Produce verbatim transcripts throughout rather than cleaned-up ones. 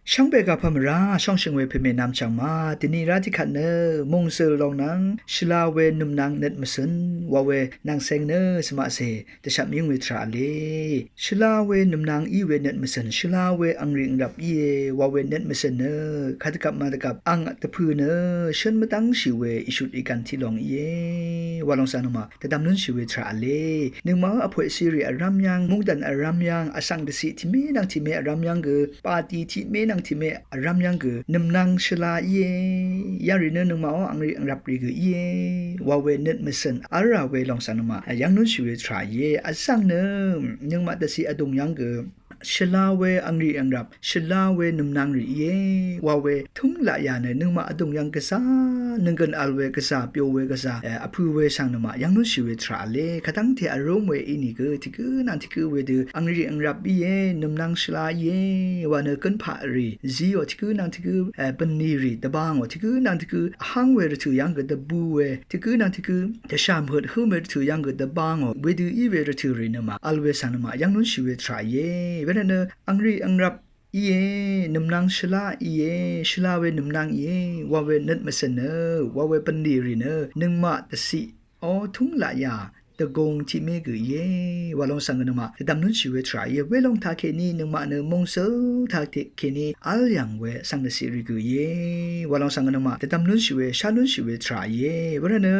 Shvngbe gapvm ra shongshøng we peme namchang ma, dini ra tiqkvt nø mungzøl longnang shvla we nømnang nøt mvsøn wa we nangseng nø svmaqse dvshap mvyung we tvraq vle. Shvla we nømnang í we nøt mvsøn, shvla we angri angrap íe wa we nøt mvsøn nø kadvgvp madvgvp ang dvpø̄ nø shøn mvdv́ngshì we ishut igan tiq long íe wa longsvng nøngmaq dvdvm lúnshì we tvraq vle. Nøngmaq vpoqsirì vrv́m yv́ng, mungdàn vrv́m yv́ng, vsvng dvciq tiqmé nvng tiqmé vrv́m yv́ng gø, bati tiqmé nvng tiqmé vrv́m yv́ng gø nømnang shvla íe. Yarì nø nøngmaq ó angri angrap rì gø íe wa we nøt mvsøn v́lrà we longsvng nøngmaq yv́ng lúnshì we tvraq íe. Vsvng nø nøngmaq dvciq vdùng yv́ng gø shvla we angri angrap, shvla we nømnang rì íe wa we túng laqyà nø nøngmaq vdùng yv́ng gvza, nønggøn vl we gvza, byo we gvza, e, vpø̄ we svng nøngmaq yv́ng lúnshì we tvraq vle. Kadv́ngte vrúm we ínìgø tiqgǿ nvng tiqgǿ wedø angri angrap íe, nømnang shvla íe wa nø gønpaq rì zíò, tiqgǿ nvng tiqgǿ, e, bvnlì rì dvbangò, tiqgǿ nvng tiqgǿ vháng we rvtø̀ yv́ng gø dvbū we, tiqgǿ nvng tiqgǿ dvshà mvhøt hǿm we rvtø̀ yv́ng gø dvbangò, wedø í we rvtø̀ rì nøngmaq vl we svng nøngmaq yv́ng lúnshì we tvraq íe. Wervtnø angri angrap íe, nømnang shvla íe, shvla we nømnang íe wa we nøt mvsøn nø, wa we bvnlì rì nø nøngmaq dvciq ó túng laqyà dvgōng tiqmé gø íe wa longsvng gø nøngmaq dvdvm lúnshì we tvraq íe. Welòng taqkèní nøngmaq nø mungzøl taqkèní v́l yv̀ng we svng dvciq rì gø íe wa longsvng gø nøngmaq dvdvm lúnshì we, shá lúnshì we tvraq íe. Wervtnø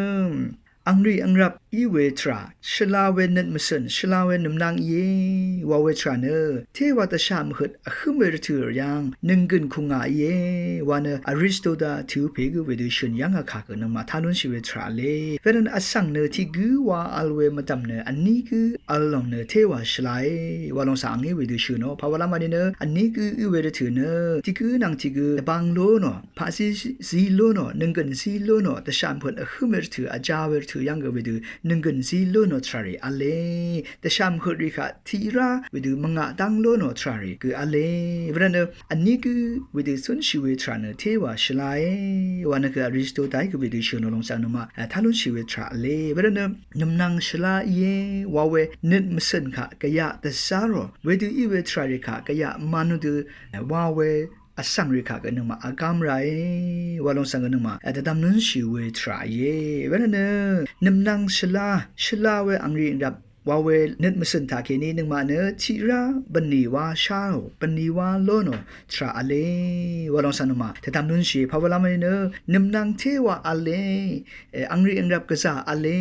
angri angrap í we tvrà, shvla we nøt mvsøn, shvla we nømnang íe wa we tvrà nø, tewa dvshà mvhøt vhǿm we rvtø̀ yv́ng nønggøn kùngà íe wa nø Aristotle tø̄ pè gø wedø shø̀n yv́ng vkà gø nøngmaq tá lúnshì we tvrà vle. Wervtnø vsvng nø tiqgǿ wa vl we mvdv̀m nø vní gǿ vl lòng nø tewa shvlae wa longsvng angí wedø shø̀nò. Pawalv́m vní nø vní gǿ í we rvtø̀ nø tiqgǿ nvng tiqgǿ dvbang lónò, paqzí zí lónò, nønggø̀n zí lónò, dvshà mvhøt vhǿm we rvtø̀, vjā we rvtø̀ yv́ng gø wedø nønggø̀n zí lónò tvrà rì v̄le. Dvshà mvhøt rì kaq tiqrá wedø mvngaq dáng lónò tvrà rì gø v̄le. Wervtnø vní gǿ wedø cúnshì we tvrà nø tewa shvlae wa nø gø Aristotle gø wedø shø̀nò longsvng nøngmaq, e, tá lúnshì we tvrà vle. Wervtnø nømnang shvla íe wa we nøt mvsøn kaq gvyaq dvzá rò, wedø í we tvrà rì kaq gvyaq mvnò dø, e, wa we vsvng rì kaq gø nøngmaq vgám rae wa longsvng gø nøngmaq, e, dvdvm lúnshì we tvrà íe. Wervtnø nømnang shvla, shvla we angri angrap wa we nøt mvsøn taqkèní nøngmaq nø tiqrá bvnlì wa sháò, bvnlì wa lónò tvrà v̄le wa longsvng nøngmaq dvdvm lúnshì. Pawalv́m vní nø nømnang tewa v̄le, e, angri angrap gvza v̄le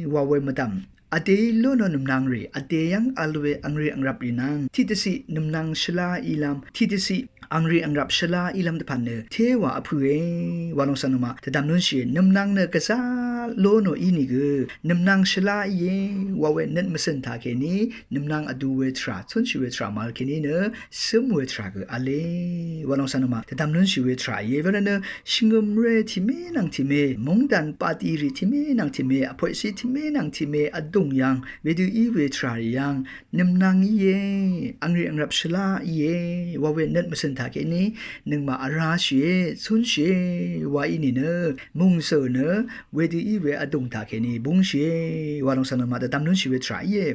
wa we mvdv̀m vdè lónò nømnang rì, vdè yv́ng vl we angri angrap rì nvng tiqdvciq nømnang shvla ílv́m, tiqdvciq angri angrap shvla ílv́m dvpvt nø tewa vpø̄e wa longsvng nøngmaq dvdvm lúnshì. Nømnang nø gvza lónò ínìgø nømnang shvla íe wa we nøt mvsøn taqkèní nømnang vdu we tvrà, cúnshì we tvrà màvl kèní nø cǿm we tvrà gø v̄le wa longsvng nøngmaq dvdvm lúnshì we tvrà íe. Wervtnø shvngø̀mré tiqmé nvng tiqmé, mungdàn bati rì tiqmé nvng tiqmé, vpoqsí tiqmé nvng tiqmé vdùng yv́ng wedø í we tvrà rì yv́ng nømnang íe, angri angrap shvla íe wa we nøt mvsøn taqkèní nøngmaq vrashìe, cúnshìe wa í nìnø mungzø̀l nø wedø í we vdùng taqkèní búngshìe wa longsvng nøngmaq dvdvm lúnshì we tvrà íe.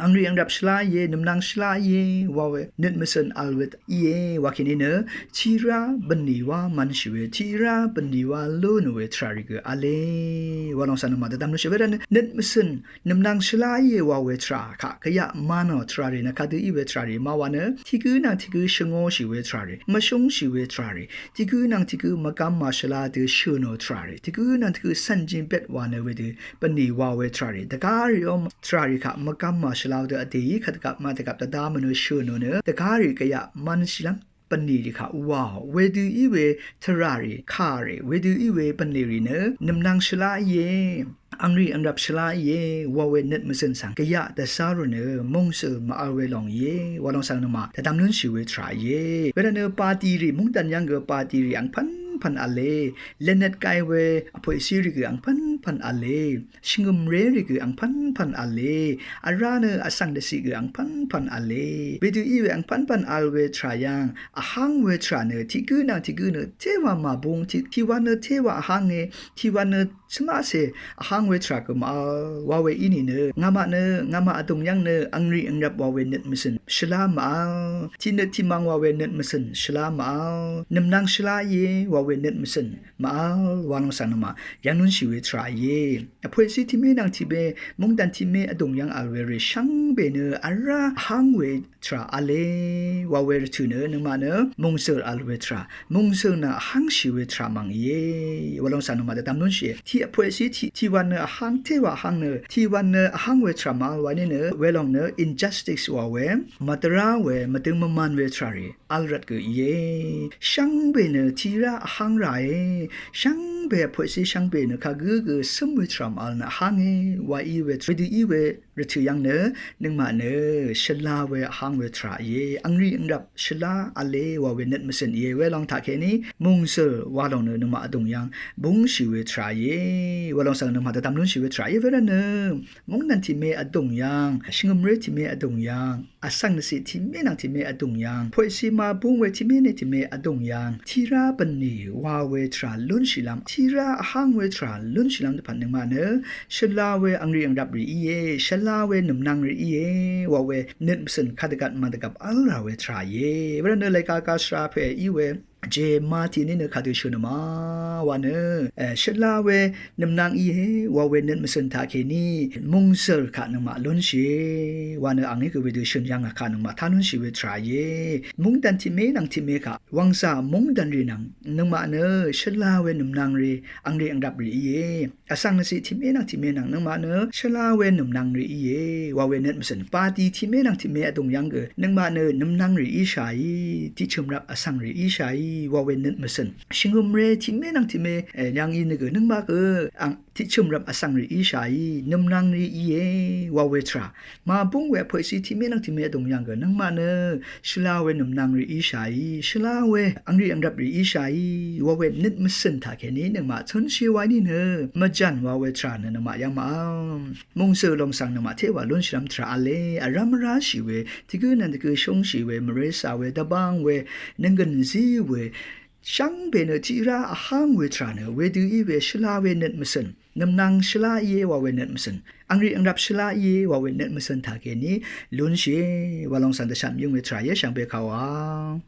Angri angrap shvla íe, nømnang shvla íe wa we nøt mvsøn vl we íe wa kèní nø tiqrá bvnlì wa mvnshì we, tiqrá bvnlì wa lónò we tvrà rì gø v̄le wa longsvng nøngmaq dvdvm lúnshì. Wervtnø nøt mvsøn nømnang shvla íe wa we tvrà kaq gvyaq mvnò tvrà rì nø kadø í we tvrà rì ma wa nø tiqgǿ nvng tiqgǿ shvngōshì we tvrà rì, mvshúngshì we tvrà rì, tiqgǿ nvng tiqgǿ mvgvm màshvla dø shø̀nò tvrà rì, tiqgǿ nvng tiqgǿ cv̀njin bet wa nø wedø bvnlì wa we tvrà rì, dvgá rì ó tvrà rì kaq mvgvm màshvla dø vdèí kvdvgvp madvgvp dvda mvnø shø̀nò nø dvgá rì gvyaq mvnshìlv́m bvnlì rì kaq waò. Wedø í we tvrà rì, kà rì, wedø í we bvnlì rì nø nømnang shvla íe, angri angrap shvla íe wa we nøt mvsøn svng gvyaq dvzá rò nø mungzø̀l màvl we lòng íe wa longsvng nøngmaq dvdvm lúnshì we tvrà íe. Wervtnø bati rì, mungdàn yv́ng gø bati rì angpv́n angpv̀npv̀n v̄le. Lvnøt gai we vpòyqsí rì gø angpv̀npv̀n v̄le. Shvngø̀mré rì gø angpv̀npv̀n v̄le. Vrá nø vsvng dvciq gø angpv̀npv̀n v̄le. Wedø í we angpv̀npv̀n v̄l we tvrà yv̀ng vháng we tvrà nø tiq gǿ nvng tiq gǿ nø téwa màbung, tiq, tiqwan nø téwa vhánge, tiqwan nø svmaqcè vháng we tvrà gø màvl wa we í nìnø, ngàmaq nø, ngàmaq vdùng yv́ng nø angrì angrvp wa we nøt mvcø̀n shvlá màvl, tiqnøt tiqmvng wa we nøt mvcø̀n shvlá màvl, nv̀mnvng shvlá íe wa we nøt mvcø̀n màvl wa lòng svng nøngmaq yv́ng lúnshì we tvrà íe. Vpòyqsí tiqmé nvng tiqmé, mungdàn tiqmé vdùng yv́ng vl we rì shvngbe nø vrá vháng we tvrà v̄le wa we rvtø̀ nø nøngmaq nø mòngzø̀l vl we tvrà, mòngzø̀l nvng vháng shì we tvrà mv̀ng íe wa lòng svng nøngmaq dvdvm lúnshìe. Tiq vpòyqsí tiq, tiqwan nø vháng téwa vháng nø, tiqwan nø vháng we tvrà màvl wa nìnø, welòng nø injustice wa we, mvdvrá we, mvdøng mvman we tvrà rì vl rvt gø íe. Shvngbe nø tiqrá vháng ràe. Shvngbe vpòyqsí shvngbe nø kagǿ gø cǿm we tvrà màvl nø vhánge wa í we, wedø í we rvtø̀ yv́ng nø, nøngmaq nø shvla we vháng we tvrà íe. Angrì angrvp shvlá v̄le wa we nøt mvcø̀n íe. Welòng taqkèní mòngzø̀l wa lòng nø nøngmaq vdùng yv́ng búngshì we tvrà íe. Welòng svng nøngmaq dvdvm lúnshì we tvrà íe. Wervt nø mungdàn tiqmé vdùng yv́ng, shvngø̀mré tiqmé vdùng yv́ng, vsvng dvciq tiqmé nvng tiqmé vdùng yv́ng, vpòyqsí màbung we tiqmé nø tiqmé vdùng yv́ng, tiqrá bv̀nlì wa we tvrà lúnshìlv́m, tiqrá vháng we tvrà lúnshìlv́m dvpvt nøngmaq nø shvla we angrì angrvp rì íe, shvla we nv̀mnvng rì íe wa we nøt mvcø̀n kadvgvt màdvgvp v́l rà we tvrà íe. Wervt nø lèga gashvra pè í we jema tiq ní nø kadø shø̀n nø ma wa nø, e, shvla we nv̀mnvng íe wa we nøt mvcø̀n taqkèní mòngzø̀l kaq nøngmaq lúnshìe wa nø angí gø wedø shø̀n yv́ng kaq nøngmaq tá lúnshì we tvrà íe. Mungdàn tiqmé nvng tiqmé kaq wv̀ngzà mungdàn rì nvng nøngmaq nø shvla we nv̀mnvng rì, angrì angrvp rì íe. Vsvng dvciq tiqmé nvng tiqmé nvng nøngmaq nø shvla we nv̀mnvng rì íe wa we nøt mvcø̀n. Pati tiqmé nvng tiqmé vdùng yv́ng gø nøngmaq nø nv̀mnvng rì íshàí, tiqchø̀m rvp vsvng rì íshàí wa we nøt mvcø̀n. Shvngø̀mré tiqmé nvng tiqmé, e, yv́ng í nø gø nøngmaq gø ang tiqchø̀m rvp vsvng rì íshàí, nv̀mnvng rì íe wa we tvrà. Màbúng we vpòyqsí tiqmé nvng tiqmé vdùng yv́ng gø nøngmaq nø shvla we nv̀mnvng rì íshàí, shvla we angrì angrvp rì íshàí wa we nøt mvcø̀n taqkèní nøngmaq cúnshì wa nìnø mvjàn wa we tvrà nø nøngmaq yv́ng màvl. Mòngzø̀l lòng svng nøngmaq téwa lúnshìlv́m tvrà v̄le, vrv́m vrá shì we, tiq gǿ nvng tiq gǿ shúngshì we, mvresa we, dvbáng we, nvnggø̀n zí we, shvngbe nø tiqrá vháng we tvrà nø wedø í we shvla we nøt mvcø̀n, nv̀mnvng shvlá íe wa we nøt mvcø̀n, angrì angrvp shvlá íe wa we nøt mvcø̀n taqkèní lúnshìe wa lòng svng dvshvt mvyǿng we tvrà íe shvngbe kàwa.